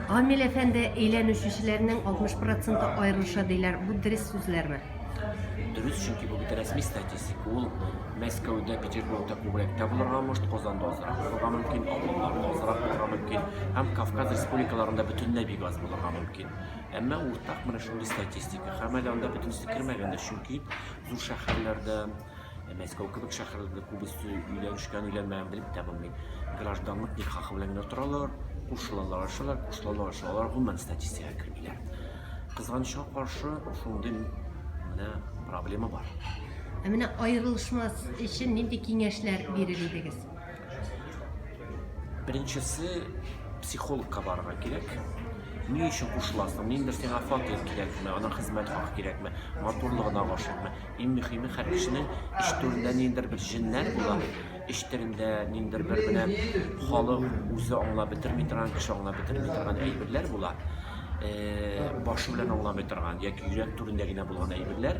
Гамил әфәнде, өйләнешүчеләрнең 60 проценты аерылыша диләр. Бу дөрес сүзләрме? Дөрес, чөнки бу бит рәсми статистика. Ул Мәскәүдә, Петербургта күбрәк тә булырга может, Казанда азрак булырга мөмкин, авылларда азрак булырга мөмкин һәм Кавказ республикаларында бөтенләй бик аз булырга мөмкин. Әмма уртак менә шундый статистика. Һәм әле анда бөтенесе кермәгән дә, чөнки зур шәһәрләрдә, Мәскәү кебек шәһәрләрдә күбесе өйләнешкән, өйләнмәгән белеп тә булмый. Гражданлык никахы белән генә торалар, кушылалар, ашалар, кушылалар, ашалар. Алар гомумән статистикага кермиләр. Кызганычка каршы, шундый менә проблема бар. Ә менә аерылышмас өчен нинди киңәшләр бирер идегез? Беренчесе, психологка барырга кирәк. Ни өчен кушыласың? Ниндидер сиңа фатир кирәкме, аның хезмәт хакы кирәкме, матурлыгына гашыйкмы? Иң мөһиме, һәр кешенең эч түрендә ниндидер бер җеннәр була. Эч төрендә ниндидер бер менә халык үзе аңлап бетерми торган, кеше аңлап бетерми торган әйберләр була. Э, башы белән аңламый торган яки йөрәк түрендә генә булган әйберләр.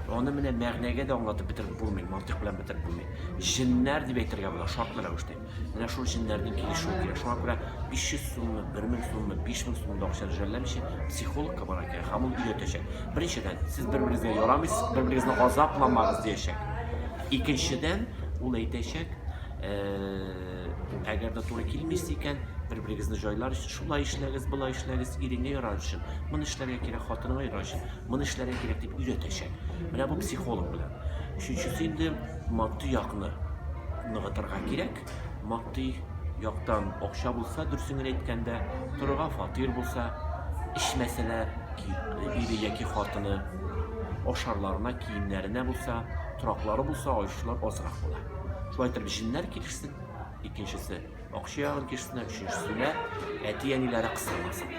Аны менә мәгънәгә дә аңлатып бетереп булмый, мантыйк белән бетереп булмый. Җеннәр дип әйтергә була, шартлы рәвештә. Менә шул җеннәрнең килешүе кирәк. Шуңа күрә 500 суммы, 1000 суммы, 5000 суммы да акчаны жәлләмичә психологка барырга кирәк һәм ул өйрәтәчәк. Беренчедән, сез бер-берегезгә ярамыйсыз, бер-берегезне газапламагыз диячәк. Икенчедән, ул әйтәчәк, э, әгәр дә туры килмисез икән, бер-берегезне җайлар өчен шулай эшләгез, болай эшләгез, иреңә ярар өчен, моны эшләргә кирәк, хатыныңа ярар өчен, моны эшләргә кирәк дип өйрәтәчәк. Менә бу психолог белән. Өченчесе инде матди якны ныгытырга кирәк. Матди яктан акча булса, дөресен генә әйткәндә, торырга фатир булса, эчмәсәләр, ире яки хатыны, ашарларына, киемнәренә булса, тораклары булса, аерышулар азрак була. Шулай итеп, җеннәр килешсен, икенчесе акча ягын килешсеннәр, өченчесенә әти-әниләре кысылмасын.